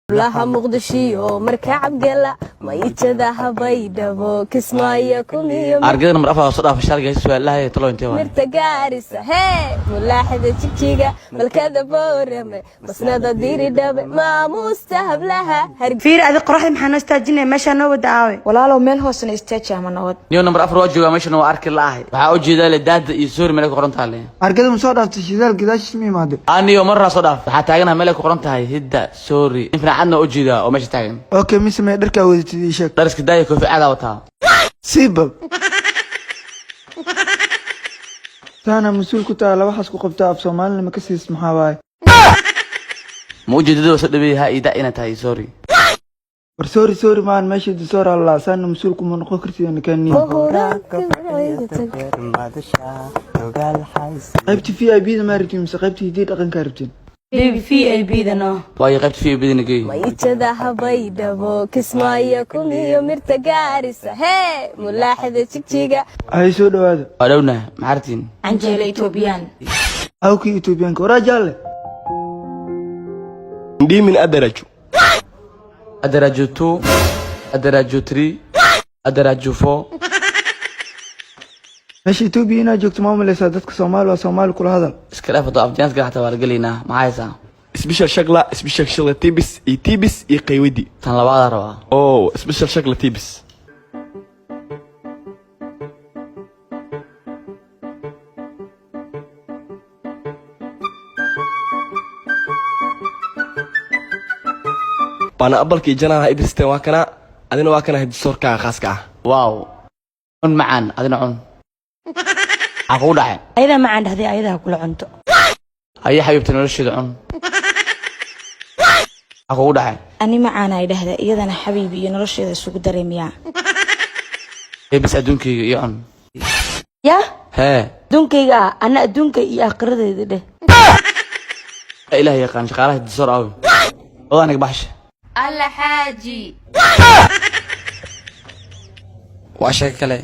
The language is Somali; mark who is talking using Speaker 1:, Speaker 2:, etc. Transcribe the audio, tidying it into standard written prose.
Speaker 1: Laha Muqdishiyo marka cabgala mayjada Habaydhabo, Kismaayo kumiyo.
Speaker 2: Argada nambar 4 soo dhaafa sharga su'aalaha talo intee waay?
Speaker 1: Mirta Gaarisa, hee, mulaaxada Jigjiga, malkada Boorame, masnada Diridhabe, maamuusta hablaha.
Speaker 3: Fiir, adi qoraxda maxaa noo istaajinaya? Meeshaa noo wada aawe?
Speaker 4: Walaalow, meel hoosena istaaji ama nabad.
Speaker 2: Niyo, nambar 4 waa joogaa meeshana, waa arki la'ahay. Waxaa u jeedaa le daada iyo soori meel ku qoran tahay le.
Speaker 5: Argada ma soo dhaaftay? Shidaal gadaashiis ma imaade?
Speaker 2: Aniyo marraa soo dhaaf. Waxaa taaganaha meel ay ku qoran tahay hidda soori. In fiicadna u jeedaa oo meesha taagan.
Speaker 5: Okay, mise mee dharkaa wadatid? Ii sheeg.
Speaker 2: Dhariska daaya, koofi cadaa wataa.
Speaker 5: Siibal taana mas-uul ku taha, laba xas ku qabtaa, af Soomaalina ma ka siis? Maxaa waaye?
Speaker 2: Ma ujeedada waa soo dhaweeyay ha ida inay tahay sorry.
Speaker 5: War sorry sorry maan, meesha disoor alla saana mas-uul kuma noqon kartid nakani. Qaybta VIP da ma rabtiin mise qaybta hiddii dhaqankaa rabtiin?
Speaker 3: Baby, VIP da no.
Speaker 2: Waayo, qaybta VIP da geey.
Speaker 1: Mayjada Habaydhabo, Kismaayo kumiyo, mirta Gaarisa, hee, mulaaxada Jigjiga.
Speaker 5: Hay, soo dhawaada.
Speaker 2: Waa dhowna, maxaa rabtiin?
Speaker 3: Canjeelo Etoobiyaan.
Speaker 5: Awkii Etoobiyaanka waraa jaalle.
Speaker 6: Ndimin adaraju.
Speaker 2: Adaraju 2, adaraju 3, adaraju 4.
Speaker 5: Meesha Etoobiya inaad joogto ma umaleysaa? Dadka Soomaali waa Soomaali kula hadal.
Speaker 2: Iska dhaaf, hadoo afjaanska xataa waa la gelaynaa. Maxaa haysaa?
Speaker 6: Special shakla, special shakla tibis iyo tibis iyo qaywadi.
Speaker 2: Tan labaadaa rabaa.
Speaker 6: Oh, special shakla tibis. Baana abalkii janaha idristeen waa kana, adina waa kana hidisoorkaaga khaaska ah.
Speaker 2: Wow, cun macaan, adina cun. Maxaa kugu dhacay?
Speaker 3: Ayadaa macaan dhahday, ayadaa kula cunto.
Speaker 2: Haye xabiibta, nolosheeda cun. Maxaa kugu dhacay?
Speaker 4: Ani macaan ay dhahda, iyadana xabiibi iyo nolosheeda isugu dareemiyaa.
Speaker 2: Ee bis, adduunkayga iyo cun.
Speaker 3: Yaa?
Speaker 2: Hee.
Speaker 3: Adduunkayga ah, ana adduunka iyo aakhiradeeda dheh.
Speaker 2: Ilaah yaqaan shaqaalaha disoor aawe wadaaniga baxsha.
Speaker 7: Alla xaaji.
Speaker 2: Waa sheeko kale.